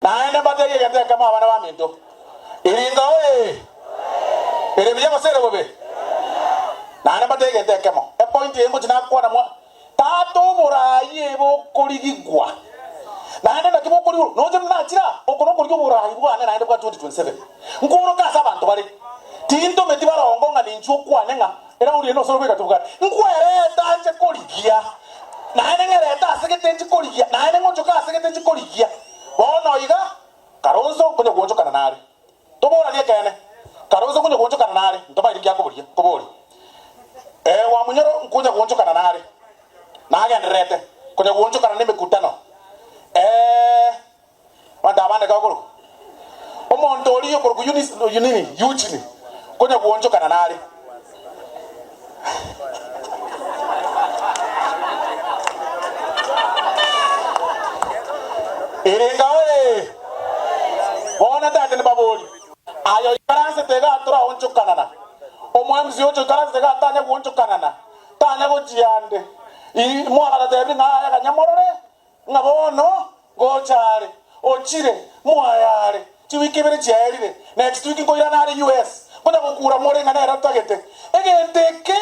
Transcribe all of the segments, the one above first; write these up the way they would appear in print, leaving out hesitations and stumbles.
Naende mbateebie egento ekemo abana baminto, Iringa oye! Ere buya gose ere bobe? Naende mbateebie egento ekemo, epointi eye ngochia nakwana mwa Tata oboraai ebe okorigigwa. Naende naki bokorigwa? Noche buna nachire aa, oko nokorigia oboraai bwane naende bwa 2027. Nkworoke ase abanto bare. Tintometi barongo ng'a ninchwe okwane ng'a eraundi eye nosore bweka tobwate. Nkwereta nche korigia, naende ng'erete ase gete nchi korigia, naende ng'ochoke ase gete nchi korigia. Bono iga, Kalonzo nkonya gwochokana nare. Toboranie ekeene, Kalonzo nkonya gwochokana nare, ntomaeti nki akoboria, koboria. Ee, Wamunyoro nkonya gwochokana nare. Nagendererete konya gwochokana nemekutano. Ee. Abanto abande gakorokwa omonto oria okorokwa Eunice, nini, Eugene, konya gwoonchokana nare. Ere ngao ee, bono ntagete nibaborie, aye oikaransete igaa toraonchokanana, omo MC ocha oikaransete igaa tanya gwoonchokanana, tanya gochia ande. Ii, mwagatatebire ng'a aye ganya morore, Ng'a bono ngocha are, ochire, mwaye are, chiwiki ibere chiaerire, next week nkoirana are US, nkonya gokura more ng'a nere ntagete. Egento eke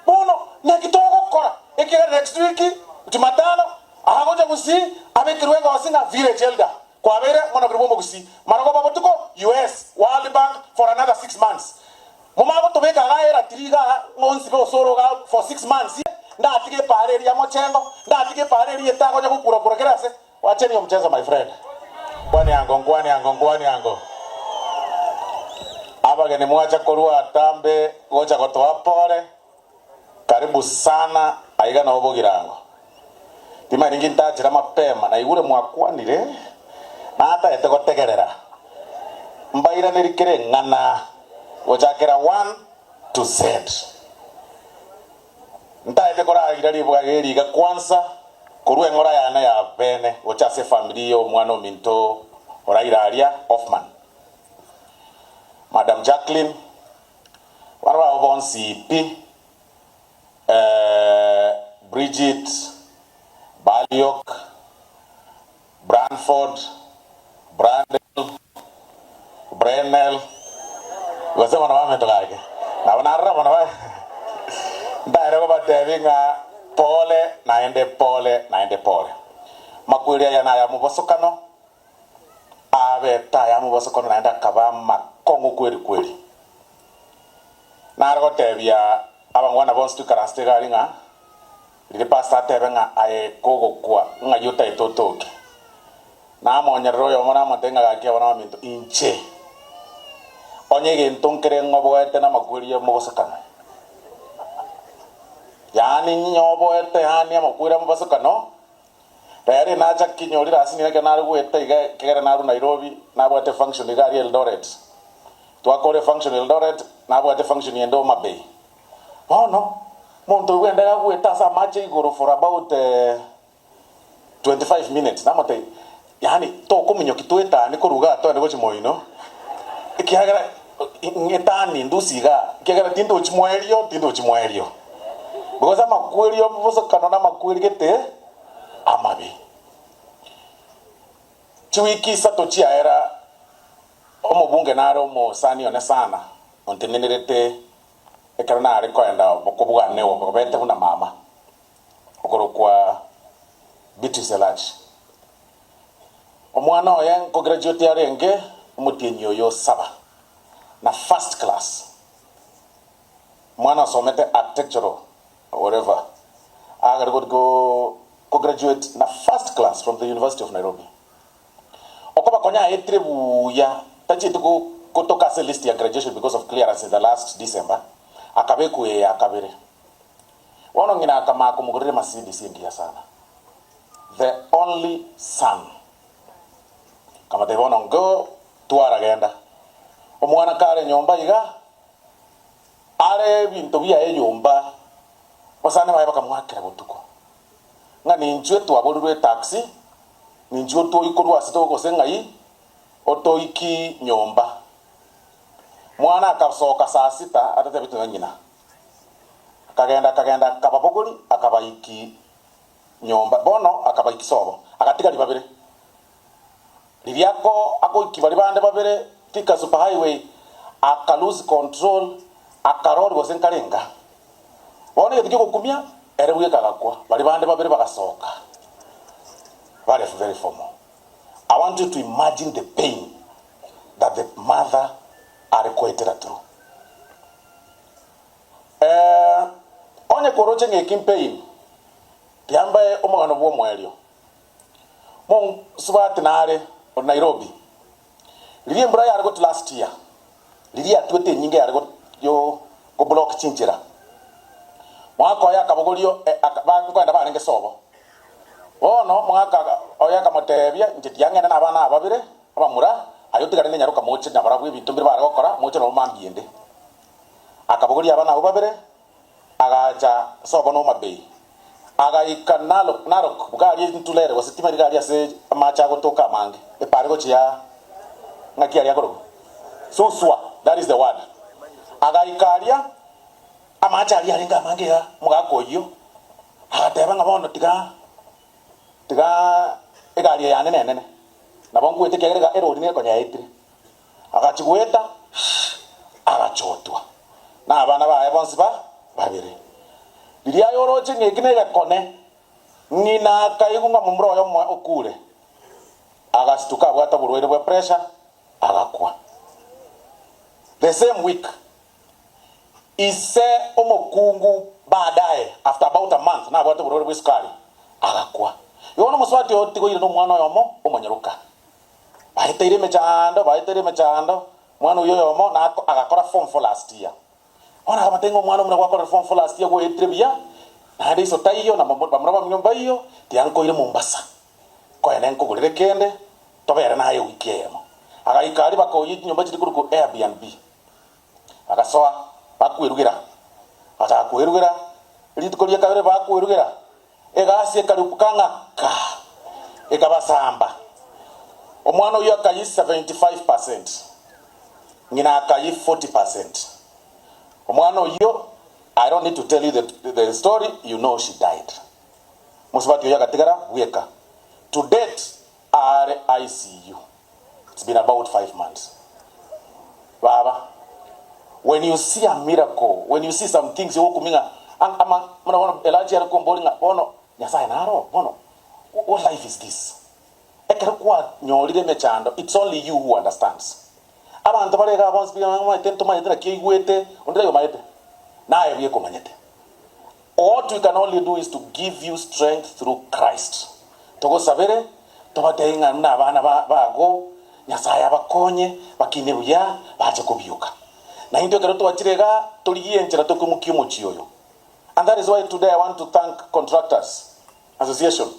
bono naki togokora? Ekiagera next week, Jumatano, agocha Gusii, abekerwe egosi ng'a village elder, kwabeire omonogeri bw'omogusii, marogoba botuko US, World Bank for another 6 months. Momanye gotobeka igaa eratiri igaa ng'onsibe osoro igaa for 6 months, ndatige epaara eria ya mochengo, ndatige epaara eria etagonya gokura kura kera ase. Wacheni omchezo my friend. Nkwani ango, nkwani ango, nkwani ango. Abageni mwacha korwa atambe gocha gotoa pole, karibu sana aiga noo bogirango. Timanyeti ninki ntachire mapema, naigure mwakwanire, natagete gotegerera. Mbairaneri kera eng'ana, gochakera one to Z. Ntagete koragira ribuga eri iga kwansa, korwa eng'ora yane ya bene gocha ase efamiri y'omwana ominto oraire aria, Hoffman. Madam Jacqueline, abana babo bonsi pi, Bridget, Baliok, Branford, Brandel, Brenel, gose bono bamento gake. Nabo narora bono ba ndaere kobatebi ng'a pole naende pole naende pole. Makweri aya naya mobosokano, abete aya mobosokano naende akaba amakong'u kweri kweri. Nare gotebia abangwana bonsi toikaransete iga aria ng'a Riria pastor atebe ng'a aye kogokwa ng'ai otaete otoke. Namonyerere oyomo namotebie ng'a gaki abana baminto inche onye egento nkere ng'oboete namakweri y'omobosokano. Yaani nyoboete yaani amakweri amobosokano, rero nacha kinyorire ase nina ekero nare goeta iga ekegera narwa Nairobi nabwate efunction iga aria Eldoret. Twakora efunction Eldoret nabwate efunction ende Homa Bay. Bono, monto oyio bw'endege agoeta ase amache igoro for about 25 minutes, namotebia, yaani tokominyoki toetanie korwa igaa toende gochia moino, ekiagera ng'etanie ndusie igaa, ekiagera tindochi moerio, tindochi moerio. Because amakweri obosokano na amakweri gete amabe. Chiwiki isato chiaera, omobunge nare omosani one sana, ontenenerete Ekero nare koenda bokobwane obete buna mama, okorokwa Beatrice Elachi. Omwana oye nkograduate arenge omotienyi oyo saba na first class. Omwana osomete architectural whatever agare go kograduate na first class from the University of Nairobi. Okoba konya aetire buya, tachieti gotoka ase list ya graduation because of clearance in the last December, akabekwa eye ya kabere. Bono ng'ina akamanya komogorera emercedes engiya sana. The only son. Akamotebia bono go twara genda. Omwana kare nyomba iga, are ebinto biaye nyomba, abasani baye bakamoakera botuko. Ng'a ninchwe twaborirwe etaxi, Ninki otoi korwa ase gose ng'ai otoiki nyomba? Mwana akasoka saa sita atatebeti na ng'ina. Akagenda akagenda akababogori akabaiki nyomba. Bono akabaiki sobo. Agatiga ribabere. Riria ako agoikia baria bande babere Thika Super Highway aka lose control akarori gose nkarenga. Bono egento kiogokumia ere bweka agakwa baria bande babere bagasoka bare very formal. I want you to imagine the pain that the mother are koetera through. Eh, onye koroche ng'eki mpain, tiambae omogano bw'omoerio. Mosubati nare o Nairobi, riria embura yare gotu last year, riria yatuete enyinge yare go yo go block chinchera, mwaka oye akabogoria ba nkoenda barenge sobo. Bono omogaka oye akamotebia, Inche tiang'ende nabana aba babere abamura, aye otigare nenyaroka moche nabarabwo ebinto mbire bare gokora, moche nabo mambia ende. Akabogoria abana abwo babere, agacha sobo na Homa-Bay, agaika Narok, Narok, bw'aria Ntulere, gose timeri garia ase amache agotoka amange, epare gochia ng'aki aria akorokwa? Suswa, that is the word. Agaika aria, amache aria arenge amange iga, omogaka oyio agateba ng'a bono tiga tiga egari eye yane nenene, nabo nkwete ekiagera ega erori nekonya yaetire. Agachia goeta, agachotwa nabana baye bonsi ba babere. Riria aye oroche ng'a eki negekone, ng'ina akaigwa ng'a momura oye omoe okure, agasituka abwate oborwaire bwa pressure, agakwa. The same week, ise omokungu baadaye after about a month nabwate oborwaire bwa esukari, agakwa. Igo bono omosubati oyo tigoire nomwana oyomo omonyaroka. Baeteire emechando, baeteire emechando, omwana oyio oyomo nako agakora form four last year. Bono akabatebia ng'a omwana omuna gwakorire form four last year gwaetire buya, naende iso taiyo na bamura bamino mbaiyo, tiga nkoire Mombasa, nkoende nkogorere kende, tobere naye ewiki eyemo. Agaika aria bakaoyia chinyomba chiria korokwa Airbnb. Bagasoa, bakwerugera, bagachaka kwerugera, rituko ria kabere bakwerugera, Egasi ekaribuka ng'a kaa, ekabasamba. Omwana oyio akayia 75 percent, ng'ina akayia 40 percent. Omwana oyio, I don't need to tell you the, the story, you know she died. Mosubati oyio agatigara bweka. To date, are ICU. It's been about 5 months. Baba, when you see a miracle, when you see some things ogokumia ng'a ang- ama buna bono Elijah are komboria ng'a bono Nyasaye naro bono what life is this? Ekero kwanyorire emechando it's only you who understands. Abanto bare igaa bonsi pi omanyete ntomanyete naki oigwete onde tari omanyete naye buya ekomanyete. What we can only do is to give you strength through Christ. Togosabere, tobatebie ng'a buna abana bago, Nyasae abakonye, bakine buya, bache kobioka. Na intwe ekero twachire igaa, torigie enchera tokoimokia omochie oyo. And that is why today I want to thank Contractors Association.